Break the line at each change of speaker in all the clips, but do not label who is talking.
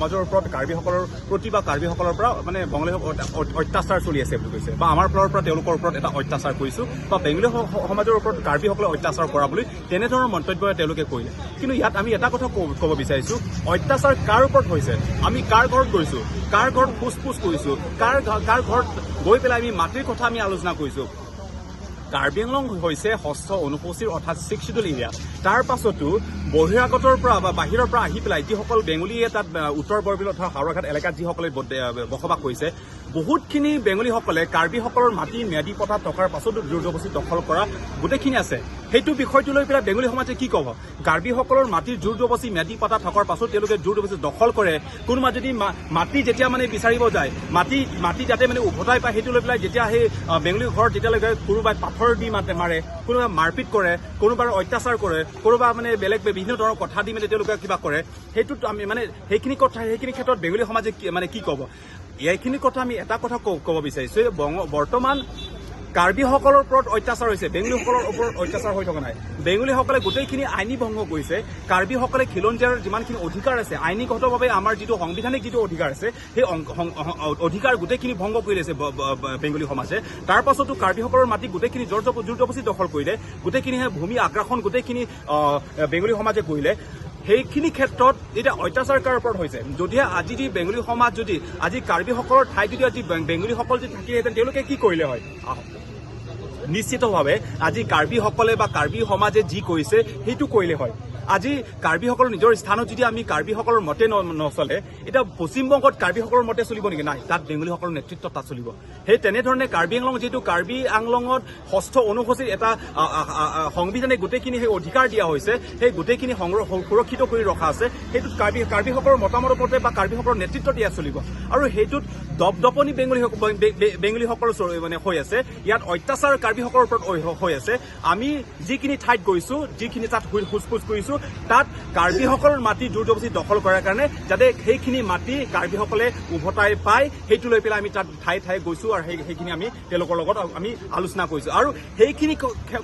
সমাজৰ ওপৰত, কাৰ্বিসকলৰ প্ৰতি বা কাৰ্বিসকলৰ পৰা মানে বঙালী অত্যাচাৰ চলি আছে বুলি কৈছে, বা আমাৰ ফালৰ পৰা তেওঁলোকৰ ওপৰত এটা অত্যাচাৰ কৰিছোঁ বা বেংগলী সমাজৰ ওপৰত কাৰ্বিসকলে অত্যাচাৰ কৰা বুলি তেনেধৰণৰ মন্তব্য তেওঁলোকে কৰিলে। কিন্তু ইয়াত আমি এটা কথা ক'ব বিচাৰিছোঁ, অত্যাচাৰ কাৰ ওপৰত হৈছে? আমি কাৰ ঘৰত গৈছোঁ, কাৰ ঘৰত সোধ পোছ কৰিছোঁ, কাৰ ঘৰত গৈ পেলাই আমি মাটিৰ কথা আমি আলোচনা কৰিছোঁ? কাৰ্বি আংলং হৈছে ষষ্ঠ অনুসূচীৰ, অৰ্থাৎ ছিক্স চিডুল এৰিয়া। তাৰ পাছতো বহিৰাগতৰ পৰা বা বাহিৰৰ পৰা আহি পেলাই যিসকল বেংগলীয়ে তাত উত্তৰ বৰবিল অথবা হাওৰাঘাট এলেকাত যিসকলে বসবাস কৰিছে, বহুতখিনি বেংগলীসকলে কাৰ্বিসকলৰ মাটি ম্যাদী পটা থকাৰ পাছতো জোৰ দখল কৰা গোটেইখিনি আছে। সেইটো বিষয়টো লৈ পেলাই বেংগলী সমাজে কি ক'ব? কাৰ্বিসকলৰ মাটিৰ জোৰ জবৰদস্তি ম্যাদী পটা থকাৰ পাছত তেওঁলোকে জোৰ জবৰদস্তি দখল কৰে। কোনোবা যদি মাটি যেতিয়া মানে বিচাৰিব যায়, মাটি যাতে মানে উভতাই পায় সেইটো লৈ পেলাই যেতিয়া সেই বেংগলী ঘৰত যেতিয়ালৈকে কোনোবাই পাথৰ দি মাৰে, কোনোবাই মাৰপিট কৰে, কোনোবাৰ অত্যাচাৰ কৰে, কোনোবা মানে বেলেগ বিভিন্ন ধৰণৰ কথা দি মানে তেওঁলোকে কিবা কৰে, সেইটোত আমি মানে সেইখিনি কথা, সেইখিনি ক্ষেত্ৰত বেংগলী সমাজে মানে কি ক'ব? এইখিনি কথা আমি এটা কথা ক'ব বিচাৰিছোঁ, বৰ্তমান কাৰ্বিসকলৰ ওপৰত অত্যাচাৰ হৈছে, বেংগলীসকলৰ ওপৰত অত্যাচাৰ হৈ থকা নাই। বেংগলীসকলে গোটেইখিনি আইনী ভংগ কৰিছে। কাৰ্বিসকলে খিলঞ্জীয়াৰ যিমানখিনি অধিকাৰ আছে, আইনীগতভাৱে আমাৰ যিটো সাংবিধানিক যিটো অধিকাৰ আছে, সেই অধিকাৰ গোটেইখিনি ভংগ কৰি লৈছে বেংগলী সমাজে। তাৰ পাছতো কাৰ্বিসকলৰ মাটি গোটেইখিনি জোৰ জবৰদস্তি দখল কৰিলে, গোটেইখিনি ভূমি আগ্ৰাসন গোটেইখিনি বেংগলী সমাজে কৰিলে। সেইখিনি ক্ষেত্ৰত এতিয়া অত্যাচাৰ কাৰ ওপৰত হৈছে? যদিহে আজি যদি বেংগলী সমাজ যদি আজি কাৰ্বিসকলৰ ঠাইত যদি আজি বেংগলীসকল যদি থাকিলেহেঁতেন, তেওঁলোকে কি কৰিলে হয়? নিশ্চিতভাৱে আজি কাৰ্বিসকলে বা কাৰ্বি সমাজে যি কৰিছে সেইটো কৰিলে হয়। আজি কাৰ্বিসকলৰ নিজৰ স্থানত যদি আমি কাৰ্বিসকলৰ মতে নচলে, এতিয়া পশ্চিমবংগত কাৰ্বিসকলৰ মতে চলিব নেকি? নাই, তাত বেংগলীসকলৰ নেতৃত্বত তাত চলিব। সেই তেনেধৰণে কাৰ্বি আংলং, যিহেতু কাৰ্বি আংলঙত ষষ্ঠ অনুসূচীৰ এটা সংবিধানে গোটেইখিনি সেই অধিকাৰ দিয়া হৈছে, সেই গোটেইখিনি সুৰক্ষিত কৰি ৰখা আছে, সেইটোত কাৰ্বিসকলৰ মতামতৰ মতে বা কাৰ্বিসকলৰ নেতৃত্ব দিয়া চলিব। আৰু সেইটোত দপদপনি বেংগলীসকল মানে হৈ আছে, ইয়াত অত্যাচাৰ কাৰ্বিসকলৰ ওপৰত হৈ আছে। আমি যিখিনি ঠাইত গৈছো, যিখিনি তাত সোধ পোছ কৰিছো, তাত কাৰ্বিসকলৰ মাটি জোৰ জবৰদস্তি দখল কৰাৰ কাৰণে যাতে সেইখিনি মাটি কাৰ্বিসকলে উভতাই পায়, সেইটো লৈ পেলাই আমি তাত ঠায়ে ঠায়ে গৈছো আৰু সেইখিনি আমি তেওঁলোকৰ লগত আমি আলোচনা কৰিছো। আৰু সেইখিনি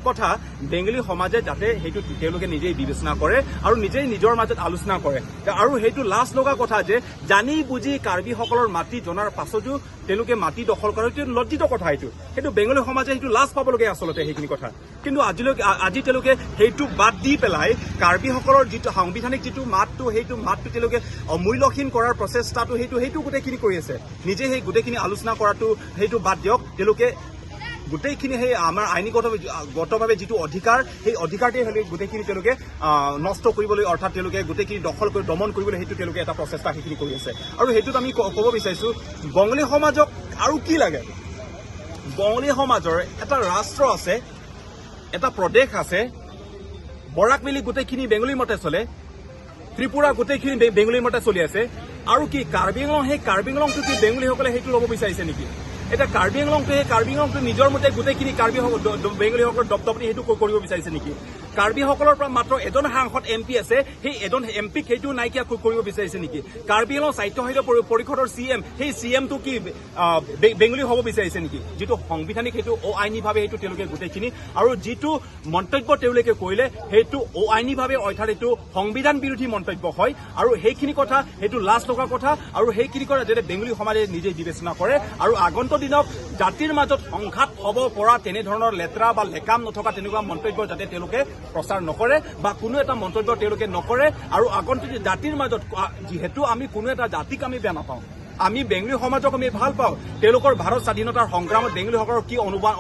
কথা বেংগলী সমাজে যাতে সেইটো তেওঁলোকে নিজেই বিবেচনা কৰে আৰু নিজেই নিজৰ মাজত আলোচনা কৰে। আৰু সেইটো লাজ লগা কথা যে জানি বুজি কাৰ্বিসকলৰ মাটি জনাৰ পাছতো তেওঁলোকে মাটি দখল কৰে, সেইটো লজ্জিত কথা। সেইটো বেংগলী সমাজে সেইটো লাজ পাবলগীয়া আচলতে সেইখিনি কথা। কিন্তু আজিলৈকে আজি তেওঁলোকে সেইটো বাদ দি পেলাই কাৰ্বিসকলৰ যিটো সাংবিধানিক যিটো মাতটো, সেইটো মাতটো তেওঁলোকে অমূল্যহীন কৰাৰ প্ৰচেষ্টাটো সেইটো গোটেইখিনি কৰি আছে। নিজে সেই গোটেইখিনি আলোচনা কৰাটো সেইটো বাদ দিয়ক, তেওঁলোকে গোটেইখিনি সেই আমাৰ আইনীগতভাৱে যিটো অধিকাৰ, সেই অধিকাৰটোৱে হ'লে গোটেইখিনি তেওঁলোকে নষ্ট কৰিবলৈ, অৰ্থাৎ তেওঁলোকে গোটেইখিনি দখল কৰি দমন কৰিবলৈ সেইটো তেওঁলোকে এটা প্ৰচেষ্টা সেইখিনি কৰি আছে। আৰু সেইটোত আমি ক'ব বিচাৰিছো, বঙালী সমাজক আৰু কি লাগে? বঙালী সমাজৰ এটা ৰাষ্ট্ৰ আছে, এটা প্ৰদেশ আছে, বৰাক মিলি গোটেইখিনি বেংগলীৰ মতে চলে, ত্ৰিপুৰা গোটেইখিনি বেংগলীৰ মতে চলি আছে। আৰু কি কাৰ্বি আংলং, সেই কাৰ্বি আংলংটো কি বেংগলীসকলে সেইটো ল'ব বিচাৰিছে নেকি? এতিয়া কাৰ্বি আংলংটো, সেই কাৰ্বি আংলংটো নিজৰ মতে গোটেইখিনি কাৰ্বি বেংগলীসকলৰ দপদপনি সেইটো কৰিব বিচাৰিছে নেকি? কাৰ্বিসকলৰ পৰা মাত্ৰ এজন সাংসদ এম পি আছে, সেই এজন এম পিক সেইটো নাইকিয়া কৰিব বিচাৰিছে নেকি? কাৰ্বি আংলং স্বায়ত্তশাসিত পৰিষদৰ চি এম, সেই চি এমটো কি বেংগলী হ'ব বিচাৰিছে নেকি? যিটো সাংবিধানিক সেইটো অআইনীভাৱে সেইটো তেওঁলোকে গোটেইখিনি আৰু যিটো মন্তব্য তেওঁলোকে কৰিলে সেইটো অআইনীভাৱে, অৰ্থাৎ এইটো সংবিধান বিৰোধী মন্তব্য হয়। আৰু সেইখিনি কথা সেইটো লাজ লগা কথা। আৰু সেইখিনি কথা যাতে বেংগলী সমাজে নিজে বিবেচনা কৰে আৰু আগন্তুক দিনত জাতিৰ মাজত সংঘাত হ'ব পৰা তেনেধৰণৰ লেতেৰা বা লেকাম নথকা তেনেকুৱা মন্তব্য যাতে তেওঁলোকে প্ৰচাৰ নকৰে বা কোনো এটা মন্তব্য তেওঁলোকে নকৰে। আৰু আগন্তুক জাতিৰ মাজত, যিহেতু আমি কোনো এটা জাতিক আমি বেয়া নাপাওঁ, আমি বেংগলী সমাজক আমি ভাল পাওঁ। তেওঁলোকৰ ভাৰত স্বাধীনতাৰ সংগ্ৰামত বেংগলীসকলৰ কি অনুবান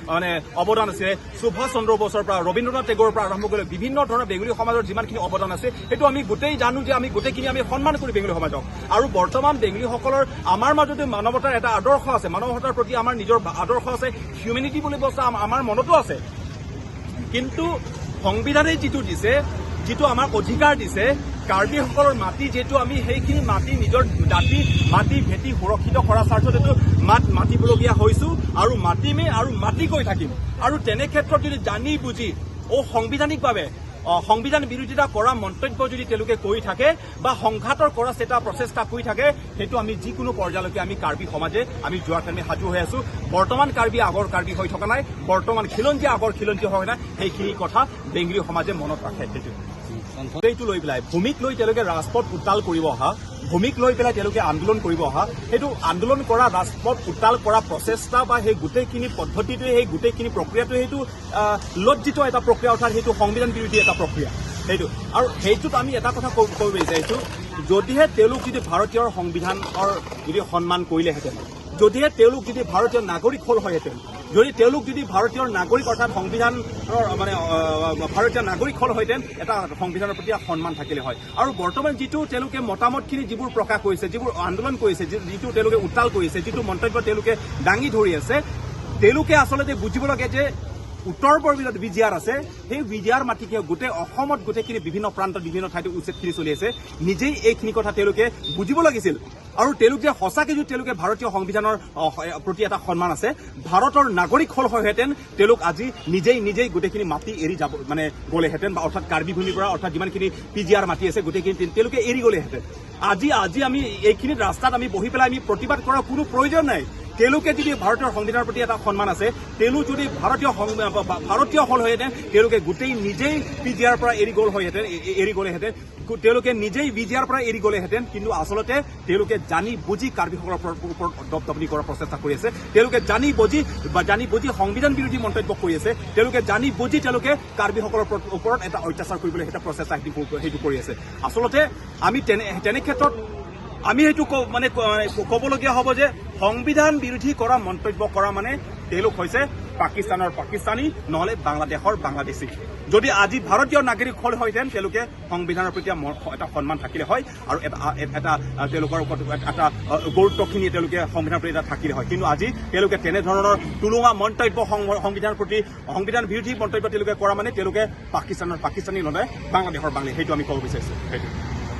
মানে অৱদান আছে, সুভাষ চন্দ্ৰ বসুৰ পৰা ৰবীন্দ্ৰনাথ টেগৰৰ পৰা আৰম্ভ কৰি বিভিন্ন ধৰণৰ বেংগলী সমাজৰ যিমানখিনি অৱদান আছে, সেইটো আমি গোটেই জানো যে আমি গোটেইখিনি আমি সন্মান কৰোঁ বেংগলী সমাজক। আৰু বৰ্তমান বেংগলীসকলৰ আমাৰ মাজতো মানৱতাৰ এটা আদৰ্শ আছে, মানৱতাৰ প্ৰতি আমাৰ নিজৰ আদৰ্শ আছে, হিউমেনিটি বুলি বস্তু আমাৰ মনতো আছে। কিন্তু সংবিধানে যিটো দিছে, যিটো আমাক অধিকাৰ দিছে, কাৰ্বিসকলৰ মাটি যিহেতু আমি সেইখিনি মাটি নিজৰ জাতি মাটি ভেটি সুৰক্ষিত কৰাৰ স্বাৰ্থত এইটো মাত মাতিবলগীয়া হৈছো আৰু মাতিমেই আৰু মাতি গৈ থাকিম। আৰু তেনে ক্ষেত্ৰত যদি জানি বুজি অসাংবিধানিকভাৱে সংবিধান বিৰোধিতা কৰা মন্তব্য যদি তেওঁলোকে কৰি থাকে বা সংঘাতৰ কৰা এটা প্ৰচেষ্টা কৰি থাকে, সেইটো আমি যিকোনো পৰ্যায়লৈকে আমি কাৰ্বি সমাজে আমি যোৱাৰ কাৰণে সাজু হৈ আছো। বৰ্তমান কাৰ্বি আগৰ কাৰ্বি হৈ থকা নাই, বৰ্তমান খিলঞ্জীয়া আগৰ খিলঞ্জীয়া হৈ নাই, সেইখিনি কথা বেংগলী সমাজে মনত ৰাখে। সেইটো এইটো লৈ পেলাই ভূমিক লৈ তেওঁলোকে ৰাজপথ উত্তাল কৰিব অহা ভূমিক লৈ পেলাই তেওঁলোকে আন্দোলন কৰিব অহা, সেইটো আন্দোলন কৰা, ৰাজপথ উত্তাল কৰা প্ৰচেষ্টা বা সেই গোটেইখিনি পদ্ধতিটোৱে, সেই গোটেইখিনি প্ৰক্ৰিয়াটোৱে সেইটো লজ্জিত এটা প্ৰক্ৰিয়া, অৰ্থাৎ সেইটো সংবিধান বিৰোধী এটা প্ৰক্ৰিয়া সেইটো। আৰু সেইটোত আমি এটা কথা ক'ব বিচাৰিছোঁ, যদিহে তেওঁলোক যদি ভাৰতীয় সংবিধানৰ যদি সন্মান কৰিলেহেঁতেন, যদিহে তেওঁলোক যদি ভাৰতীয় নাগৰিক হ'ল হয়হেঁতেন, যদি তেওঁলোক যদি ভাৰতীয় নাগৰিক অৰ্থাৎ সংবিধানৰ মানে ভাৰতীয় নাগৰিক হ'ল হয়হেঁতেন, এটা সংবিধানৰ প্ৰতি সন্মান থাকিলে হয়। আৰু বৰ্তমান যিটো তেওঁলোকে মতামতখিনি যিবোৰ প্ৰকাশ কৰিছে, যিবোৰ আন্দোলন কৰিছে, যিটো তেওঁলোকে উত্তাল কৰিছে, যিটো মন্তব্য তেওঁলোকে দাঙি ধৰি আছে, তেওঁলোকে আচলতে বুজিব লাগে যে উত্তৰ পূৰ্বত বি জি আৰ আছে, সেই বি জি আৰ মাটি কিয় গোটেই অসমত গোটেইখিনি বিভিন্ন প্ৰান্তত বিভিন্ন ঠাইত উচ্ছেদখিনি চলি আছে, নিজেই এইখিনি কথা তেওঁলোকে বুজিব লাগিছিল। আৰু তেওঁলোক যে সঁচাকে যদি তেওঁলোকে ভাৰতীয় সংবিধানৰ প্ৰতি এটা সন্মান আছে, ভাৰতৰ নাগৰিক হ'ল হয়হেঁতেন, তেওঁলোক আজি নিজেই নিজেই গোটেইখিনি মাটি এৰি যাব মানে গ'লেহেঁতেন, বা অৰ্থাৎ কাৰ্বি ভূমিৰ পৰা অৰ্থাৎ যিমানখিনি পি জি আৰ মাটি আছে গোটেইখিনি তেওঁলোকে এৰি গ'লেহেঁতেন। আজি আমি এইখিনিত ৰাস্তাত আমি বহি পেলাই আমি প্ৰতিবাদ কৰাৰ কোনো প্ৰয়োজন নাই। তেওঁলোকে যদি ভাৰতীয় সংবিধানৰ প্ৰতি এটা সন্মান আছে, তেওঁলোক যদি ভাৰতীয় হ'ল হয়হেঁতেন, তেওঁলোকে গোটেই নিজেই পি জি আৰ পৰা এৰি গ'ল হয়হেঁতেন, এৰি গ'লেহেঁতেন, তেওঁলোকে নিজেই বি জি আৰ পৰা এৰি গ'লেহেঁতেন। কিন্তু আচলতে তেওঁলোকে জানি বুজি কাৰ্বিসকলৰ ওপৰত দপদপনি কৰাৰ প্ৰচেষ্টা কৰি আছে। তেওঁলোকে জানি বুজি সংবিধান বিৰোধী মন্তব্য কৰি আছে। তেওঁলোকে জানি বুজি তেওঁলোকে কাৰ্বিসকলৰ ওপৰত এটা অত্যাচাৰ কৰিবলৈ এটা প্ৰচেষ্টা সেইটো কৰি আছে। আচলতে আমি তেনে ক্ষেত্ৰত আমি সেইটো মানে ক'বলগীয়া হ'ব যে সংবিধান বিৰোধী কৰা মন্তব্য কৰা মানে তেওঁলোক হৈছে পাকিস্তানৰ পাকিস্তানী, নহ'লে বাংলাদেশৰ বাংলাদেশী। যদি আজি ভাৰতীয় নাগৰিক হ'ল হয়হেঁতেন, তেওঁলোকে সংবিধানৰ প্ৰতি এটা সন্মান থাকিলে হয় আৰু এটা এটা তেওঁলোকৰ ওপৰত এটা গুৰুত্বখিনি তেওঁলোকে সংবিধানৰ প্ৰতি এটা থাকিলে হয়। কিন্তু আজি তেওঁলোকে তেনেধৰণৰ টুলুঙা মন্তব্য, সংবিধানৰ প্ৰতি সংবিধান বিৰোধী মন্তব্য তেওঁলোকে কৰা মানে তেওঁলোকে পাকিস্তানৰ পাকিস্তানী, নহ'লে বাংলাদেশৰ বাংলাদেশ, সেইটো আমি ক'ব বিচাৰিছোঁ সেইটো।